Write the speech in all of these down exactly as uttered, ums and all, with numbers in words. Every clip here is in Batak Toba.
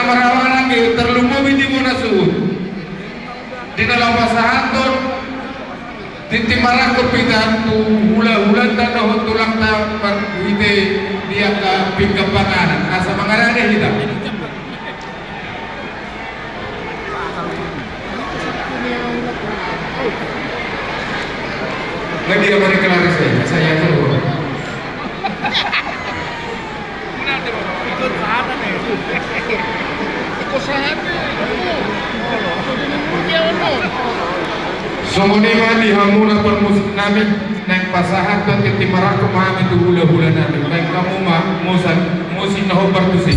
Parhahamaranggi, tarlumobi di bona suhut di na laho pasahathon tintin marangkup hita tu hulahulanta dohot tulangta marhite di angka pinggan panganan. Asa mangarade hita. Nggak dia mari kelari saya, saya tuh. Songon i ma di hamu na parmusik nami, naeng pasahathon tintin marangkup hami tu hulahula nami, naeng hamu ma musik, musik na hombar tusi.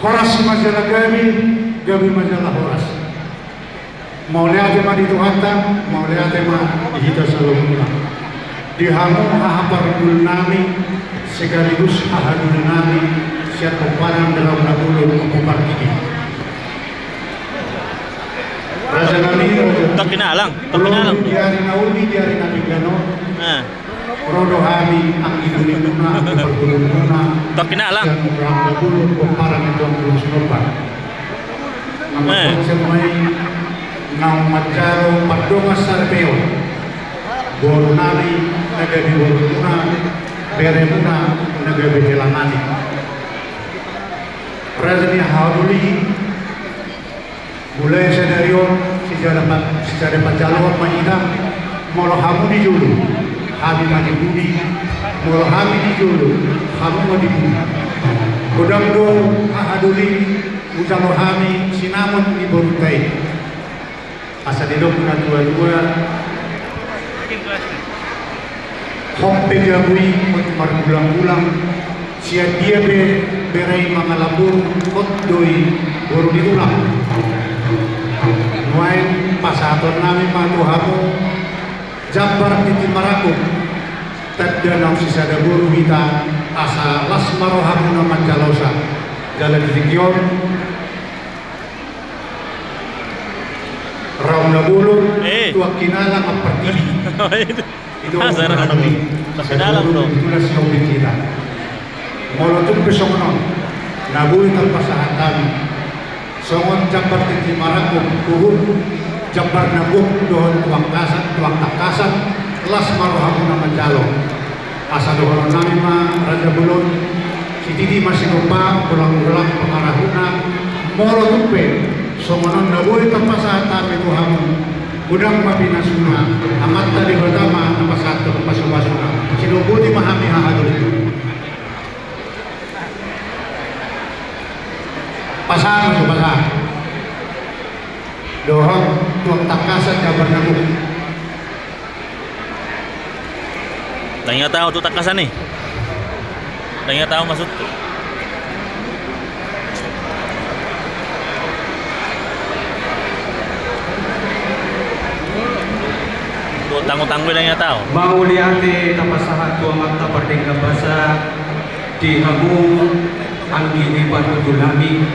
Horas ma jala gabe, gabe ma jala horas. Mauliate ma di Tuhanta, mauliate ma di hita saluhutna. Di hamu haha parhundul nami, sekaligus hahadoli nami, sian pomparan Raut na Bolon, Ompu Partidi. Raja nami, raja. Tok hinalang, tok hinalang. Di ari na uli, di ari na pinggan on. Eh. Ro do hami, anggi doli muna, anggi parhundul muna. Tok hinalang. Sian Raut na Bolon, pomparan ni Tuan Guru Sinopat. Eh. Anggo songon i naung manjalo pardongan saripeon. Boru nami na gabe boru muna, bere muna na gabe hela nami. Raja ni hahadoli, mulai sadari on, sisada pa-, sisada panjaloan ma hita, molo hamu di jolo, hami ma di pudi, molo hami di jolo, hamu ma di pudi. Godang do hahadoli, hujalo hami sinamot ni borunta i. Asa didok na tuatua, hot pe jabu i, hot margulanggulang, sian dia pe bere i mangalap boru, hot do i boru ni tulang. Nuaeng pasahaton nami ma tu hamu jambar tintin marangkup, tanda naung sisada boru hita, asa las ma rohamuna manjalosa. Jala di tingki on, Raut na Bolon, eh, Tuan Hinalang, Ompu Partidi. Itu. Asa Raut na Bolon. Tuan Hinalang do. Itulah si hobi kita. Molo tung pe songon on, na boi tarpasahat hami. Songon jambar tintin marangkup, huhut jambar na gok dohot tuangkasan, tuangtangkasan, las ma rohamuna manjalo. Asa dohonon nami ma, Raja Bolon, sititi ma sigompa, golanggolang pangarahutna, molo tung pe songon on na boi tarpasahat hami tu hamu, godang ma pinasuna, Amanta Debata ma na pasahathon pasupasuna. Sidok boti ma hami hahadoli. Pasahat ma tu pasahat. Dohot tuangtangkasan jambar na gok. Ndang ingat au tu tangkasan i. Ndang ingat au maksud. Tu tanggo-tanggo i ndang ingat au. Mauliate tapasahat tu Amanta Pardenggan Basa, di hamu anggi ni parhundul nami,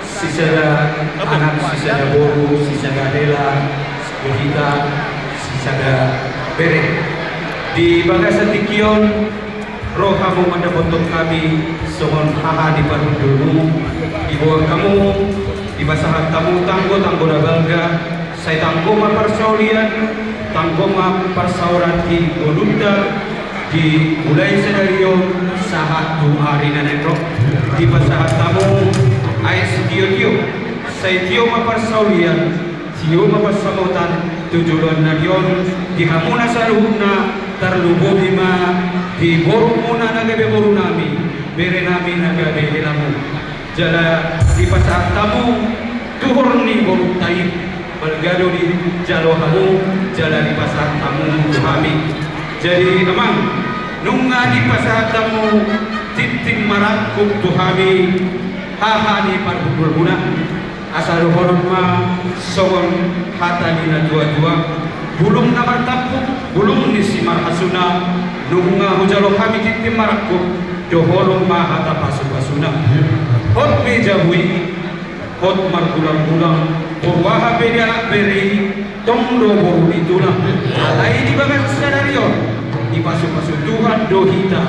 sisada anak, sisada boru, sisada hela, sisada hita, sisada bere. Di bagasan tingki on, ro hamu mandapothon hami songon haha ni parhundulmu, diboan hamu, dipasahat hamu tanggo-tanggo na balga, sai tanggo ma parsaulian, tanggo ma parsaoran di ngolunta, dimulai sadari on sahat tu ari na naeng ro. Dipasahat hamu aek sitio-tio, sai tio ma parsaulian, tio ma pansamotan tu joloan nami on, di hamuna saluhutna, tarlumobi ma di borumuna na gabe boru nami, bere nami na gabe helamu. Jala dipasahat hamu tuhor ni borunta i, Balga do dijalo hamu jala dipasahat hamu tu hami. Jadi amang, nunga dipasahat hamu tintin marangkup tu hami haha ni parhundulmuna. Asa dohonon ma songon hata ni natuatua: Bulung na martampuk, bulung ni simarhasuna. Nunga hujalo hami tintin marangkup, dohonon ma hata pasupasuna. Hot be jabu i, hot margulanggulang, boru aha pe dialap bere i, tong do boru ni tulang. Alai di bagas sadari on, dipasupasu Tuhan do hita.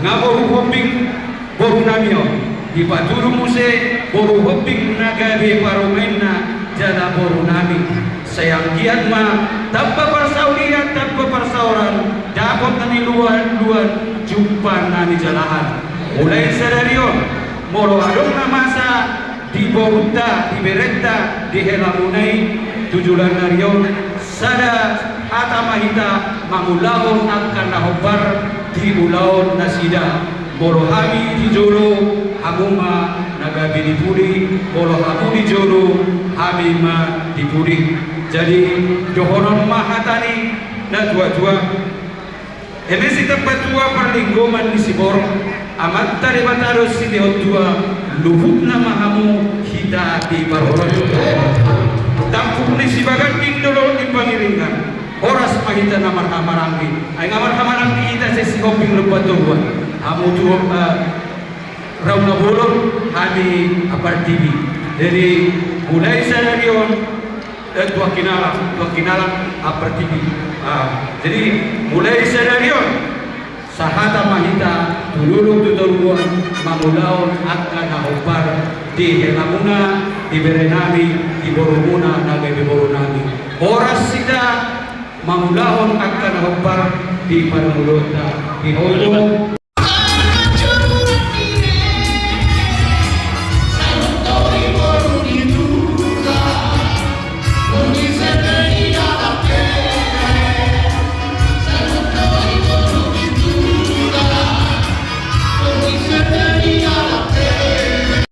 Nga boru hombing boru nami on, dipatudu muse boru hombing na gabe parumaenna jala boru nami. Sai anggiat ma tamba parsaulian, tamba parsaoran, dapot na niluanluan, jumpa na nijalahan. Mulai sadari on, molo adong na masa di borunta, di berenta, di helamuna i, tu joloan ni ari on, sada hata ma hita mangulahon angka na hombar di ulaon nasida. Molo hami di jolo, hamu ma na gabe di pudi. Molo hamu di jolo, hami ma di pudi. Jadi dohonon ma hata ni natuatua: Eme sitambatua parlinggoman ni siborok, Amanta Debata do silehon tua, luhutna ma hamu hita di parhorasan. Tampuk ni sibaganding do dohot ni pangiringan, horas ma hita na marhahamaranggi. Ai nga marhahamaranggi hita sian Sihombing Lumban Toruan, hamu tu, eh, Raung na Bolon, hami Ampartibi. Jadi mulai sadari on, eh, tu Angkinalang, tu Angkinalang Ampartibi. Ah, jadi mulai sadari on, sahata ma hita tu dolok tu toruan, mangulahon angka na hombar di helamuna, di berenami, di borumuna na gabe borunami. Horas hita mangulahon angka na hombar di parngoluonta. Di hujung